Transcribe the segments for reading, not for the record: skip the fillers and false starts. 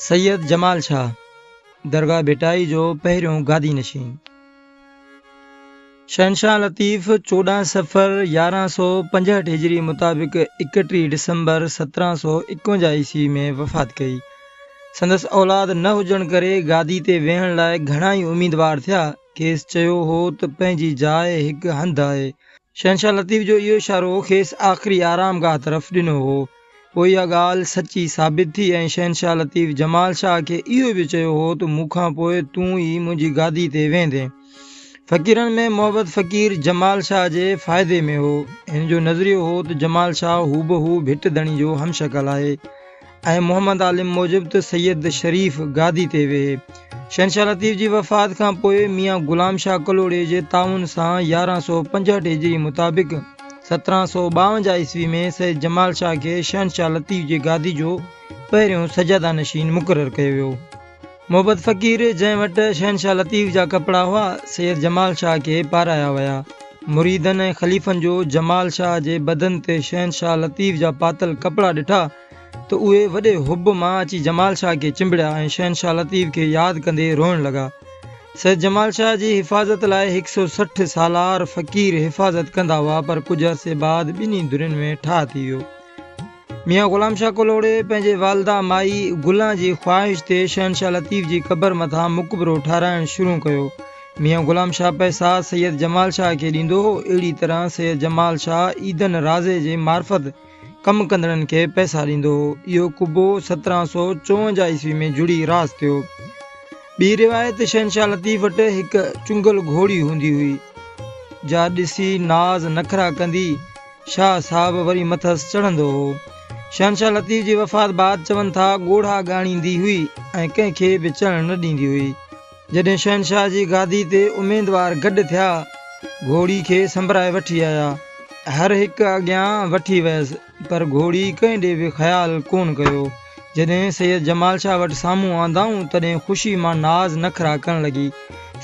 سيد جمال شاهه، درگاهه ڀٽائي جو پهريون گادي نشين. شهنشاهه لطيف 14 صفر 1165 هجري مطابق 31 ڊسمبر 1751 عيسوي ۾ وفات ڪئي. سندس اولاد نه هجڻ ڪري گادي تي ويهڻ لاء گهڻا ئي اميدوار ٿيا. کيس چيو هو ته پنهنجي جاء هڪ هنڌ آهي. شهنشاهه لطيف جو اهو اشارو کيس آخري آرامگاهه طرف ڏنو هو. پوء اها ڳالهه سچي ثابت ٿي ۽ شهنشاهه لطيف جمال شاهه کي اهو به چيو هو ته مون کان پوء تون ئي منهنجي گادي تي ويهندين. فقيرن ۾ محبت فقير جمال شاهه جي فائدي ۾ هو. هن جو نظريو هو ته جمال شاهه هوبهو ڀٽ ڌڻي جو همشڪل آهي ۽ محمد عالم موجب ته سيد شريف گادي تي ويهي. شهنشاهه لطيف جي وفات کان پوء ميان غلام شاهه ڪلهوڙي جي تعاون سان 1165 هجري مطابق 1752 عيسوي ۾ سيد جمال شاهه کي شهنشاهه لطيف جي گادي جو پهريون سجاده نشين مقرر ڪيو ويو. محبت فقير جنهن وٽ شهنشاهه لطيف جا ڪپڙا هئا، سيد جمال شاهه کي پارايا ويا. مريدن ۽ خليفن جو جمال شاهه جي بدن تي شهنشاهه لطيف جا پاتل ڪپڙا ڏٺا ته اهي وڏي حب مان اچي جمال شاهه کي چنبڙيا ۽ شهنشاهه لطيف کي ياد ڪندي روئڻ لڳا. سيد جمال شاهه جي حفاظت لاء هڪ سئو 60 سالار فقير حفاظت ڪندا هئا پر ڪجهه عرصي بعد ٻنهي ڌرين ۾ ٺاهه ٿي ويو. ميان غلام شاهه ڪلهوڙي پنهنجي والده مائي گلان جي خواهش تي شهنشاهه لطيف جي قبر مٿان مقبرو ٺهرائڻ شروع ڪيو. ميان غلام شاهه پئسا سيد جمال شاهه کي ڏيندو هو. اهڙي طرح سيد جمال شاهه عيدن رازي جي معرفت ڪم ڪندڙن کي پئسا ڏيندو هو. اهو قبو 1754 عيسوي ۾ جڙي راس ٿيو. ٻي روايت شهنشاهه لطيف وٽ هڪ چنگل گهوڙي هوندي هئي، جا ڏسي ناز نخرا ڪندي شاهه صاحب وري مٿس چڙهندو هو. شهنشاهه لطيف جي وفات بعد چون ٿا ڳوڙها ڳاڻيندي هئي ۽ ڪنهن کي به چڙهڻ نه ڏيندي هئي. جڏهن شهنشاهه جي گادي تي اميدوار گڏ ٿيا، گهوڙي کي سنڀرائي وٺي آيا. هر هڪ اڳيان وٺي ويس، پر گهوڙي ڪنهن ڏي به خيال ڪونه ڪيو. جڏهن سيد جمال شاهه وٽ سامهون آندائون، تڏهن خوشي مان ناز نخرا ڪرڻ لڳي.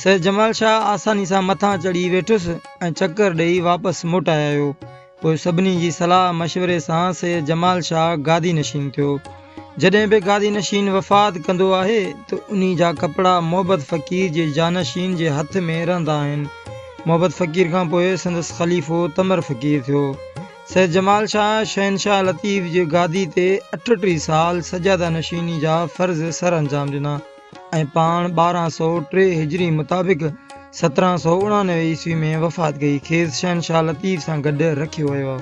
سيد جمال شاهه آساني سان مٿان چڙهي ويٺس ۽ چڪر ڏيئي واپس موٽائي آيو. پوء سڀني جي صلاح مشوري سان سيد جمال شاهه گادي نشين ٿيو. جڏهن به گادي نشين وفات ڪندو آهي ته انهي جا ڪپڙا محبت فقير جي جانشين جي هٿ ۾ رهندا آهن. محبت فقير کان پوء سندس خليفو تمر فقير ٿيو. سيد جمال شاهه شهنشاهه لطيف جي گادي تي 38 سال سجاده نشيني جا فرض سرانجام ڏنا. ۽ پاڻ 1203 هجري مطابق 1789 عيسوي ۾ وفات ڪئي. کيس شهنشاهه لطيف سان گڏ رکيو ويو.